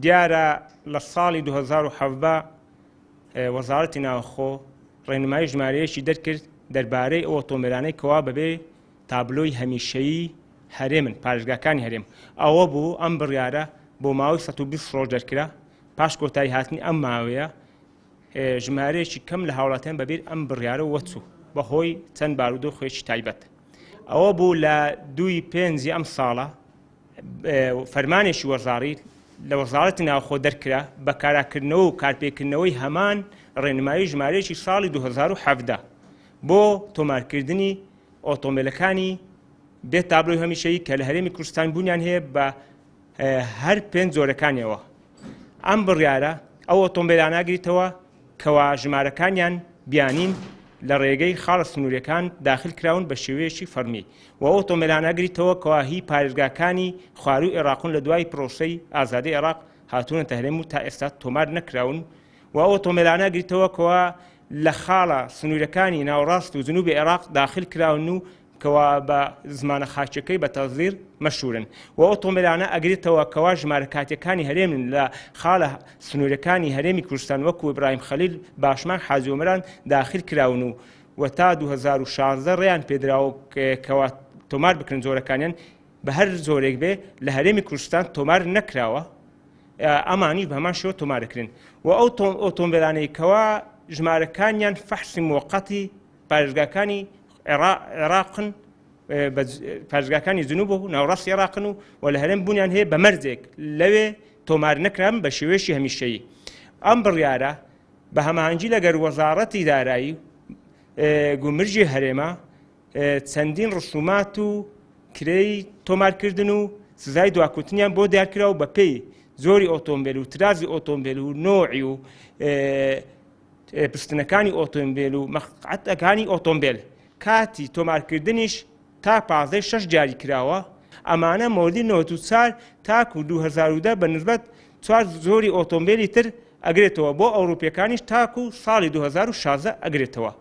دیارە لە ساڵی 2017 وەزارەتی ناوخۆ ڕێنمایی ژمارەیەکی دەرکرد دەربارەی ئەو ئۆتۆمبیلانەی کەوا بەبێ تابلۆی هەمیشەیی هەرێمن، پارێزگاکانی هەرێم. ئەوە بوو ئەم بڕیارە بۆ ماوەی 120 ڕۆژ دەرکرا. پاش کۆتایی هاتنی ئەم ماوەیە ژمارەیەکی کەم لە هاوڵاتیان بەبیر ئەم بڕیارە وەچوو بەهۆی چەند بارودۆخێکی تایبەت. ئەوە بوو لە دووی پێنجی ئەم ساڵە فەرمانێکی وەزاری لە وەزارەتی ناوخۆ دەرکرا بە کاراکردنەوە و کارپێکردنەوەی هەمان ڕێنمایی ژمارەیەکی ساڵی 2017 بۆ تۆمارکردنی ئۆتۆمبیلەکانی بێ تابلۆی هەمیشەیی کە لە هەرێمی کوردستان بوونیان هەیە بە هەر پێنج جۆرەکانیەوە. ئەم بڕیارە ئەو ئۆتۆمبیلانە ئەگریتەوە کەوا ژمارەکانیان بیانین لە ڕێگەی خاڵە سنووریەکان داخل کراون بە شێوەیەکی فەرمی و ئەو ئۆتۆمبیلانە ئەگریتەوە کەوا هی پارێزگاکانی خواروو عێراقون لە دوای پرۆسەی ئازادی عێراق هاتوونەتە هەرێم و تا ئێستا تۆمار نەکراون و ئەو ئۆتۆمبیلانە ئەگریتەوە کەوا لە خاڵە سنوورەکانی ناوەڕاست و جنوبی عێراق داخل کراون و کەوا بە زمانە خاکیەکەی بە تەزیر مەشهورن و ئۆتۆمبیلانە ئەگرێتەوە کەوا ژمارە کاتیەکانی هەرێمن لە خاڵە سنوورەکانی هەرێمی کوردستان وەکو ئیبراهیم خەلیل، باشماخ، حاجی ئۆمەران داخل کراون و و تا 2016 ڕێیان پێدراوە کەوا تۆمار بکرن جۆرەکانیان بە هەر جۆرێک بێ لە هەرێمی کوردستان تۆمار نەکراوە ئەمانیش بە هەمان شێوە تۆمار دەکرێن و ئەو ئۆتۆمبیلانەی کەوا ژمارەکانیان فەحسی موقتی پارێزگاکانی عێراقن پارێزگاکانی جنوب و ناوەڕاستی عێراقن و و لە هەرێم بوونیان هەیە بە مەرجێک لەوێ تۆمار نەکران بە شێوەیەکی هەمیشەیی. ئەم بڕیارە بە هەماهەنگی لەگەر وەزاڕەتی دارایی گومرگی هەرێمە چەندین ڕسومات و کرێی تۆمارکردن و سزای دواکوتنیان بۆ دیارکرا و بەپێی جۆری ئۆتۆمبیل و ترازی ئۆتۆمبیل و نۆعی و پستنەکانی ئۆتۆمبێل و مەقعەتەکانی ئۆتۆمبێل، کاتی تۆمارکردنیش تا 15 شەش دیاری کراوە، ئەمانە مۆدیل 94 تاکو 2010 بە نسبەت چوار جۆری ئۆتۆمبێلی تر ئەگرێتەوە، بۆ ئەوروپیەکانیش تاکو ساڵی 2016 ئەگرێتەوە.